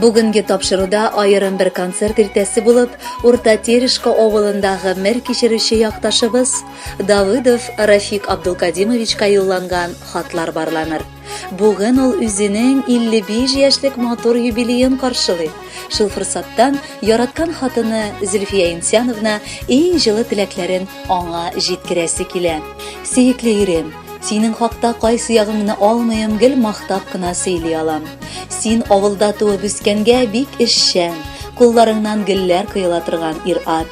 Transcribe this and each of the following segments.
Бүгенге тапшыруда аерым бер концерт иртәсе булып, Урта Терешка авылында гомер кичерүче якташыбыз Давыдов Рафик Абдулкадимовичка юлланган хатлар барланыр. Бүген ул үзенең 55 яшьлек матур юбилеен каршылый. Шул форсаттан яраткан хатыны Зөлфия Инсяновна иң җылы теләкләрен аңа җиткерәсе килә. Сөекле ирем, синең хакта кайсы ягыңны алмыйм, гел мактап кына сөйли алам. Син авылда туып үскәнгә бик эшчән, кулларыңнан гөлләр коела торган ир-ат.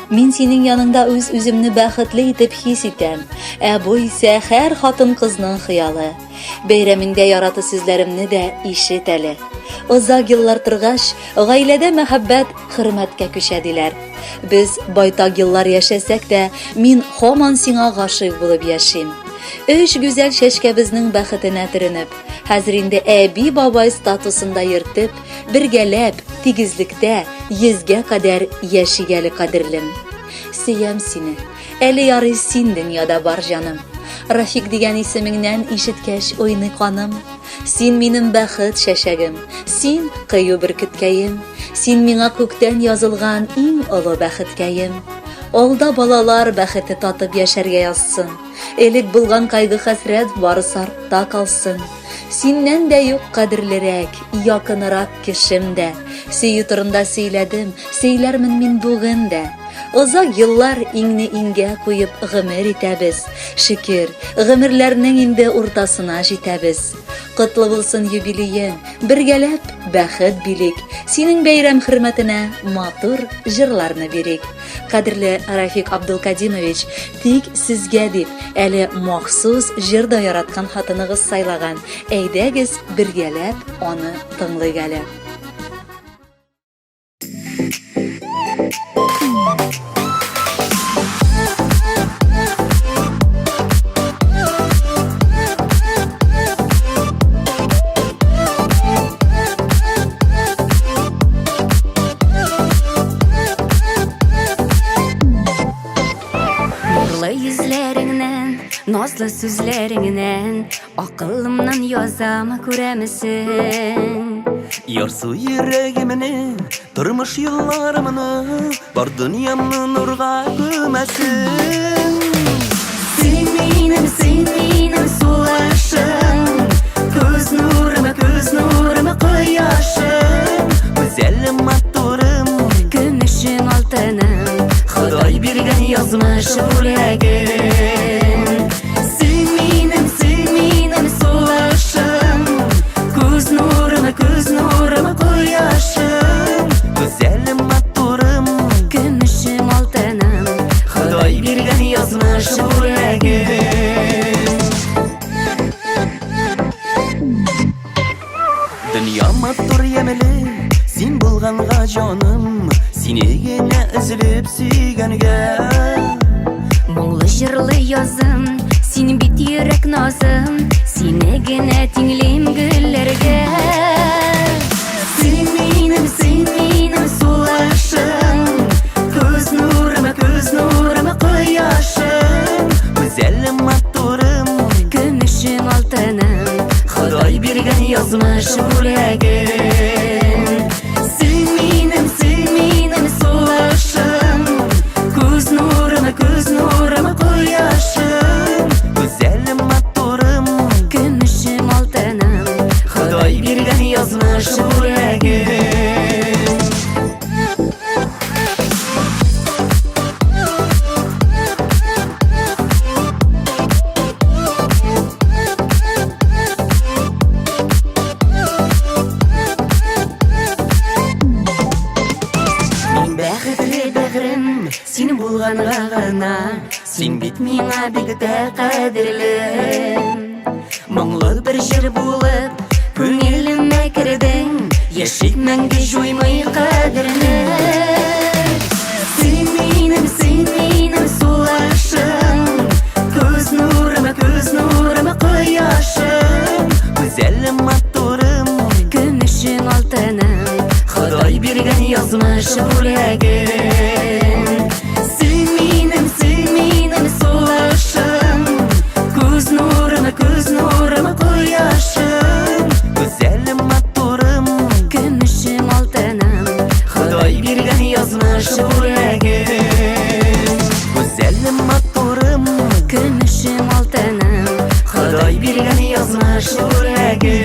Мин синең яныңда үз-үземне бәхетле итеп хис итәм. Ә бу исә һәр хатын-кызның хыялы. Бәйрәмеңдә яраты сүзләремне дә ишет әле. Озак еллар торгач, гаиләдә мәхәббәт хөрмәткә күчә диләр. Без байтак еллар яшәсәк тә, мин һаман сиңа гашыйк булып яшим. Өч гүзәл чәчкәбезнең бәхетенә төренеп, хәзер инде әби-бабай статусында йөртеп, бергәләп, тигезлектә, йөзгә кадәр яшик әле, кадерлем. Сөям сине. Әле ярый син дөньяда бар, җаным. Рафик дигән исемеңнән ишеткәч уйный каным. Син минем бәхет чәчәгем, син кыю бөркеткәем, син миңа күктән язылган иң олы бәхеткәем. Алда балалар бәхете татып яшәргә язсын. Элек булган кайгы-хәсрәт барысы артта калсын. Синнән дә юк кадерлерәк, якынырак кешем дә. Сөю турында сөйләдем, сөйләрмен мин бүген дә. Озак еллар иңне иңгә куеп гомер итәбез. Шөкер, гомерләрнең инде уртасына җитәбез. Котлы булсын юбилеең, бергәләп бәхет билик. Синең бәйрәм хөрмәтенә матур җырларны бирик. Кадерле Рафик Абдулкадимович, тик сезгә дип, әле махсус җыр да яраткан хатыныгыз сайлаган. Әйдәгез, бергәләп аны тыңлыйк әле. Нурлы йөзләреңнән, назлы сүзләреңнән Акылымнан язам, күрәмесең? Ярсу йөрәгемне, тормыш юлларымны, бар дөньямны нурга күмәсең. Син минем, син минем сулышым, күз нурым, күз нурым, кояшым, Гүзәлем, матурым, көмешем, алтыным, Ходай биргән язмыш бүләгем. Син минем, син минем сулышым, күз нурым, күз нурым, кояшым. Гүзәлем, матурым, Көмешем, алтыным, Ходай биргән язмыш бүләгем. Дөнья матур ямьле, син булганга җаным, сине генә өзелеп сөйгәнгә. Моңлы җырлы язым, син бит йөрәк назым, сине генә тиңлим гөлләргә. Син минем, син минем сулышым, күз нурым, күз нурым, кояшым. Гүзәлем, матурым, Көмешем, алтыным, Ходай биргән язмыш бүләгем. Син минем, син минем сулышым, күз нурым, күз нурым, кояшым. Гүзәлем, матурым, Көмешем, алтыным, Ходай биргән язмыш бүләгем. Мин бәхетле бәгърем, син булганга гына, син бит миңа бик тә кадерле. Моңлы бер җыр булып, күңелемә кердең, яшик мәңге җуймый кадерне. Син минем, син минем сулышым, күз нурым, күз нурым, кояшым. Гүзәлем, матурым, Көмешем, алтыным, Ходай биргән язмыш бүләгем. Син минем, син минем сулышым, күз нурым, күз нурым, кояшым. Гүзәлем, матурым, Көмешем, язмыш бүләге. Гүзәлем, матурым, Көмешем, алтыным, Ходай биргән язмыш бүләге.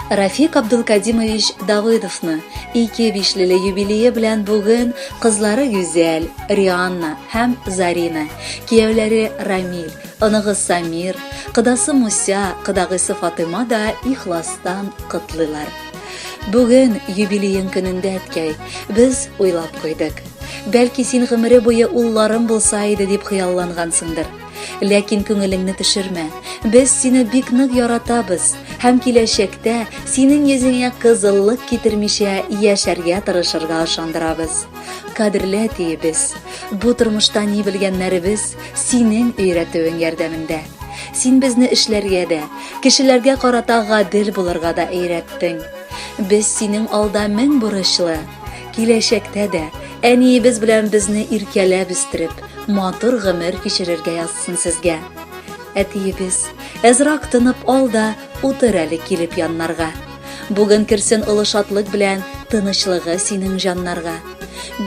Рафик Абдулкадимович Давыдовны ике бишлеле юбилее белән бүген кызлары Гүзәл, Рианна һәм Зарина, кияүләре Рамил, оныгы Самир, кодасы Муся, кодагыйсы Фатыйма да ихластан котлыйлар. Бүген юбилеең көнендә, әткәй, без уйлап куйдык. Бәлки син гомере буе улларым булса иде дип хыяллангансыңдыр. Ләкин күңелеңне төшермә. Без сине бик нык яратабыз һәм киләчәктә синең йөзеңә кызыллык китермичә яшәргә тырышырга ышандырабыз. Кадерле әтиебез, бу тормышта ни белгәннәребез синең өйрәтүең ярдәмендә. Син безне эшләргә дә, кешеләргә карата гадел булырга да өйрәттең. Без синең алда мең бурычлы. Киләчәктә дә әниебез белән безне иркәләп үстереп, матур гомер кичерергә язсын сезгә. Әтиебез, әзрак тынып ал да, утыр әле килеп яннарга. Бүген керсен олы шатлык белән тынычлыгы синең җаннарга.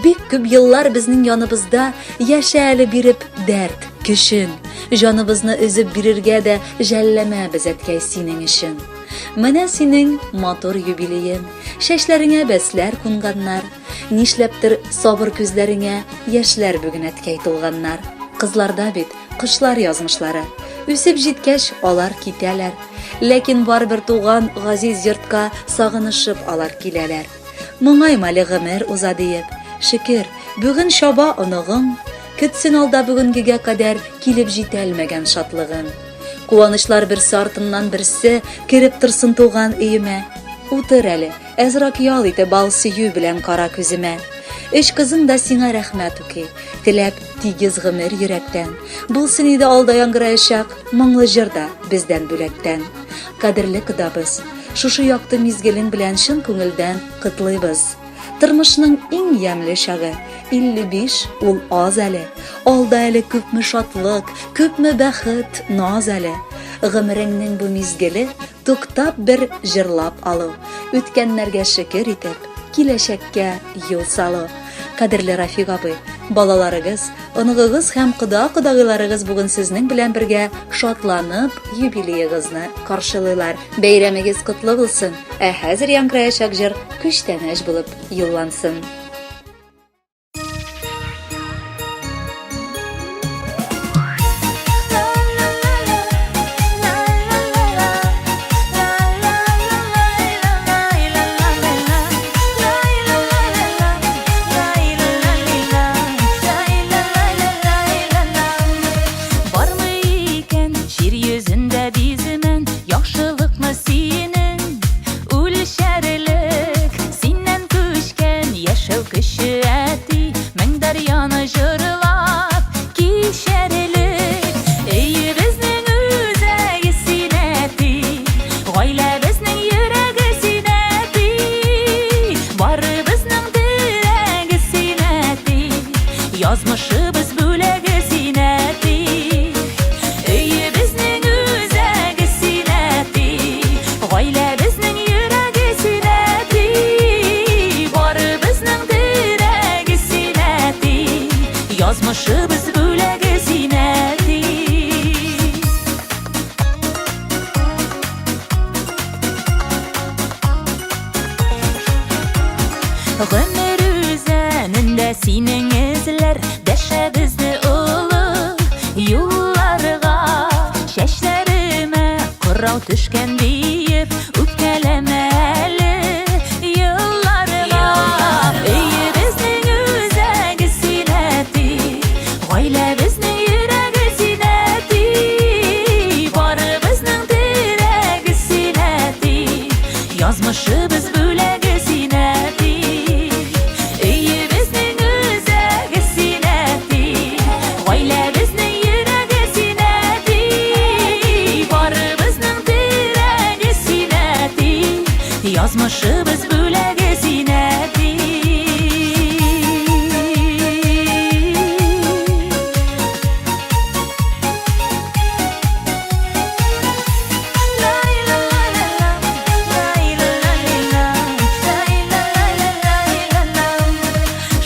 Бик күп еллар безнең яныбызда яшә әле биреп дәрт, көчен. Җаныбызны өзеп бирергә дә жәлләмәбез, әткәй, синең өчен. Менә синең матур юбилеең, чәчләреңә бәсләр кунганнар. Нишләптер сабыр күзләреңә яшьләр бүген әткәй тулганнар. Кызларда бит кошлар язмышлары. Үсеп җиткәч, алар китәләр. Ләкин барыбер туган газиз йортка сагынышып алар киләләр. Моңайма әле гомер уза диеп. Шөкер, бүген чаба оныгың. Көтсен алда бүгенгегә кадәр килеп җитәлмәгән шатлыгын. Куанычлар берсе артыннан берсе кереп торсын туган өемә. Утыр әле, әзрак ял итеп бал сөю белән кара күземә. Өч кызың да сиңа рәхмәт укый, теләп тигез гомер йөрәктән. Булсын иде алда яңгыраячак моңлы җыр да бездән бүләктән. Кадерле кодабыз, шушы якты мизгелең белән чын күңелдән котлыйбыз. Тормышның иң ямьле чагы, 55, ул аз әле. Алда әле күпме шатлык, күпме бәхет, наз әле. Гомереңнең бу мизгеле туктап бер җырлап алу, үткәннәргә шөкер итеп, киләчәккә юл салу. Кадерле Рафик абый, балаларыгыз, оныгыгыз һәм кода-кодагыйларыгыз бүген сезнең белән бергә шатланып юбилеегызны каршылыйлар. Бәйрәмегез котлы булсын! Ә хәзер яңгыраячак җыр күчтәнәч булып юллансын. Бармы икән җир йөзендә биземен Яхшылыкмы синең үлчәрлек Синнән күчкән яшәү көче әти Мең дәрьяны җырлап кичәрлек Өебезнең үзәге син әти Гаиләбезнең йөрәге син әти Барыбызның терәге син әти Язмышыбыз бүләге син әти Өебезнең үзәге син әти Гаиләбезнең йөрәге син әти Барыбызның терәге син әти Язмышыбыз бүләге син әти Гомер үзәнендә синең эзләр Дәшә безне олы юлларга Чәчләремә кырау төшкән диеп Үпкәләмә әле елларга Өебезнең үзәге син әти Гаиләбезнең йөрәге син әти Барыбызның терәге син әти Язмышыбыз бүләге син әти Өебезнең үзәге син әти Гаиләбезнең йөрәге син әти Барыбызның Язмышыбыз бүләге син, әти.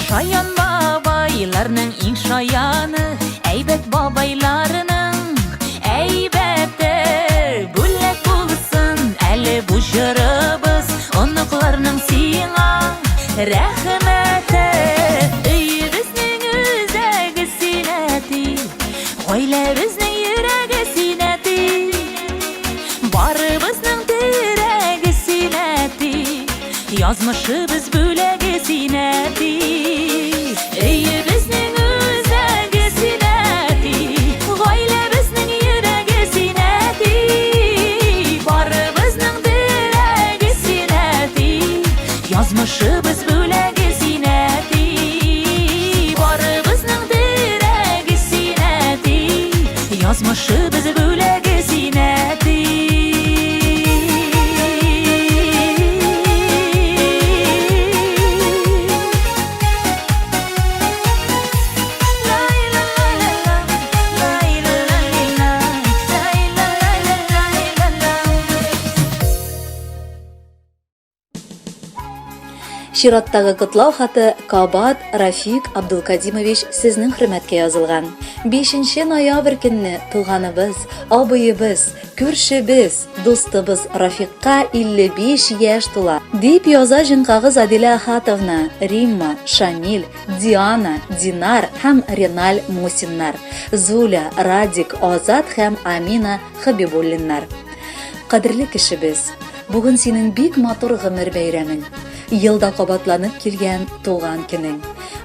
Шаян бабайларның иң шаяны, әйбәт бабайларының әйбәте. Бүләк булсын әле бу җырыбыз, оныкларның сиңа рәхмәте. Өебезнең үзәге син, әти, гаиләбезнең йөрәге син, әти. Барыбызның терәге син, әти, язмышыбыз бүләге син, әти. Өебезнең үзәге син, әти, гаиләбезнең йөрәге син, әти. Барыбызның терәге син, әти, язмышыбыз бүләге син, әти. Барыбызның терәге син, әти, язмышыбыз бүләге син, әти. Чираттагы котлау хаты кабат Рафик Абдулкадимович сезнең хөрмәткә язылган. 5 ноябрь көнне туганыбыз, абыебыз, күршебез, дустыбыз Рафикка 55 яшь тула. Дип яза җынкагыз Адилә Ахатовна, Римма, Шамил, Диана, Динар һәм Реналь Мусиннар, Зуля, Радик, Азат һәм Амина Хабибуллиннар. Кадерле кешебез, Бүген синең бик матур гомер бәйрәмең. Елда кабатланып килгән туган көнең.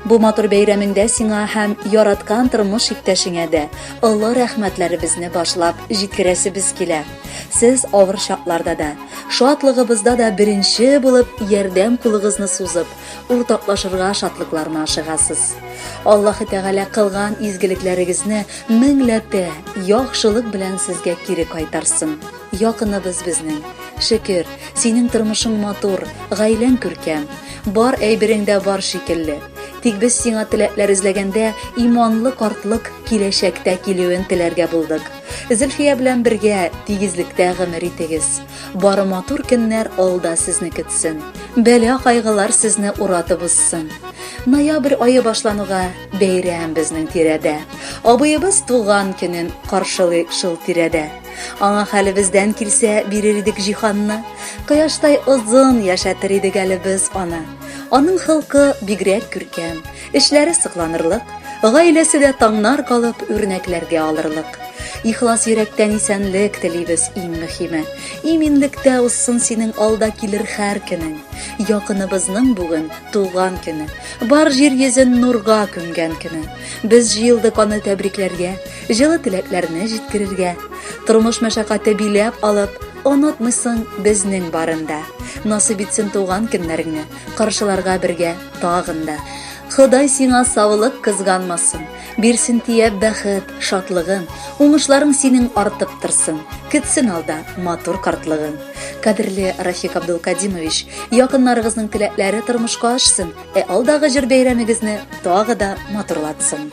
Бу матур бәйрәмеңдә сиңа һәм яраткан тормыш иптәшеңә дә олы рәхмәтләребезне башлап җиткерәсебез килә. Сез авыр чакларда да, шатлыгыбызда да беренче булып ярдәм кулыгызны сузып, уртаклашырга шатлыкларны ашыгасыз. Аллаһы Тәгалә кылган изгелекләрегезне меңләтә яхшылык белән сезгә кире кайтарсын. Якыныбыз безнең. Шөкер, синең тормышың матур, гаиләң күркәм. Бар әйберең дә бар шикелле. Тик без сиңа теләкләр эзләгәндә иманлы картлык киләчәктә килүен теләргә булдык. Зөлфия белән бергә тигезлектә гомер итегез. Бары матур көннәр алда сезне көтсен. Бәла-кайгылар сезне уратып узсын. Ноябрь ае башлануга бәйрәм безнең тирәдә. Абыебыз туган көнен каршылый шул тирәдә. Аңа хәлебездән килсә бирер идек җиһанны. Кояштай озын яшәтер идек әле без аны. Аның холкы бигрәк күркәм, эшләре сокланырлык, гаиләсе дә таңнар калып үрнәкләргә алырлык. Ихлас йөрәктән исәнлек телибез иң мөһиме. Иминлектә узсын синең алда килер һәр көнең. Якыныбызның бүген туган көне. Бар җир йөзен нурга күмгән көне. Без җыелдык аны тәбрикләргә, җылы теләкләрне җиткерергә. Тормыш мәшәкате биләп алып, онытмыйсың безнең барында. Насыйп итсен туган көннәреңне, каршыларга бергә тагын да. Ходай сиңа саулык кызганмасын, бирсен тияп бәхет, шатлыгын, уңышларың синең артып торсын, көтсен алда матур картлыгың. Кадерле Рафик Абдулкадимович, якыннарыгызның теләкләре тормышка ашсын, ә алдагы җыр бәйрәмегезне тагы да матурлатсын.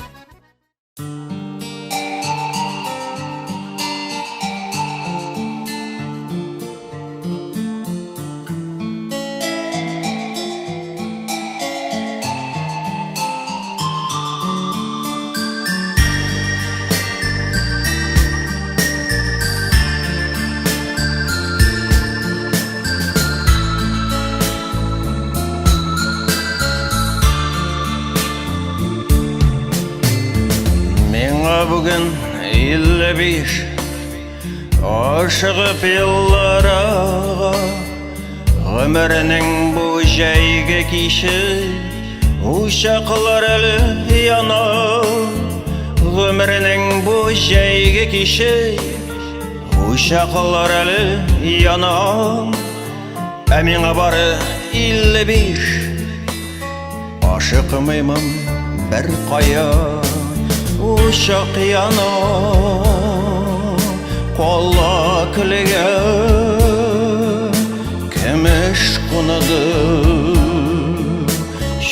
Миңа бүген 55 Ашыгып еллар ага Гомернең бу җәйге киче Учаклар әле яна Гомернең бу җәйге киче Учаклар әле яна Ә миңа бары 55 Ашыкмыймын бер кая Учак яна Кала көлгә Көмеш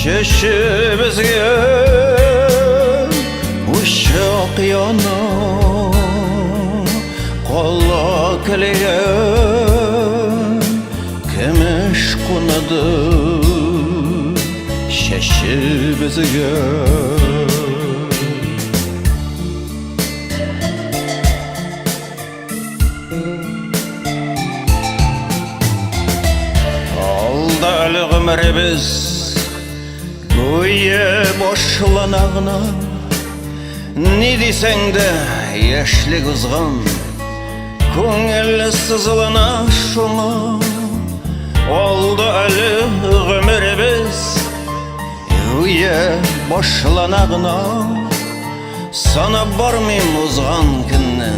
Чәчебезгә Учак яна Кала көлгә Көмеш кунады Чәчебезгә. Алда әле гомеребез Гүя башлана гына. Ни дисәң дә, яшьлек узган, Күңел сызылана шуңа. Алда әле гомеребез Гүя башлана гына. Санап бармыйм узган көнне,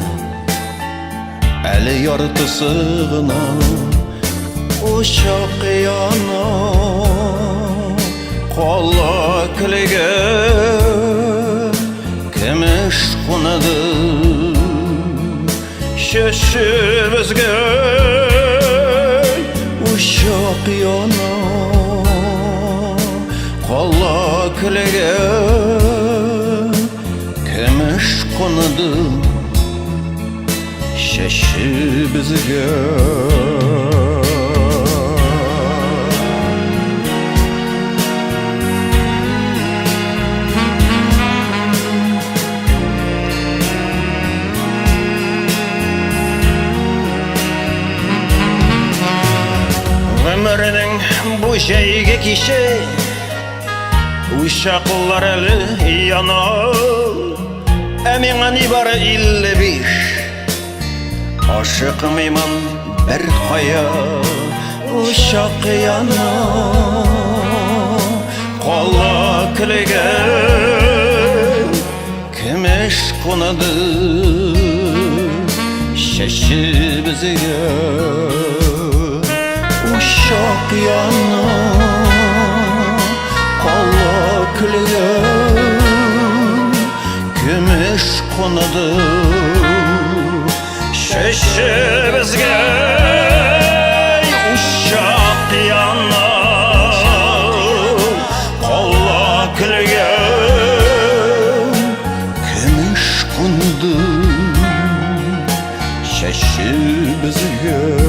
Әле яртысы гына. Учак яна, Кала көлгә Көмеш кунады Чәчебезгә. Учак яна, Кала көлгә Көмеш кунады Чәчебезгә. Гомеренең бу җәйге киче Учаклар әле яна. Ә миңа нибары 55. Ашыкмыймын бер кая. Учак яна, Кала көлгә Көмеш кунады Чәчебезгә. Учак яна, Кала көлгә Көмеш кунады Чәчебезгә. Учак яна, Кала көлгә Көмеш кунды Чәчебезгә.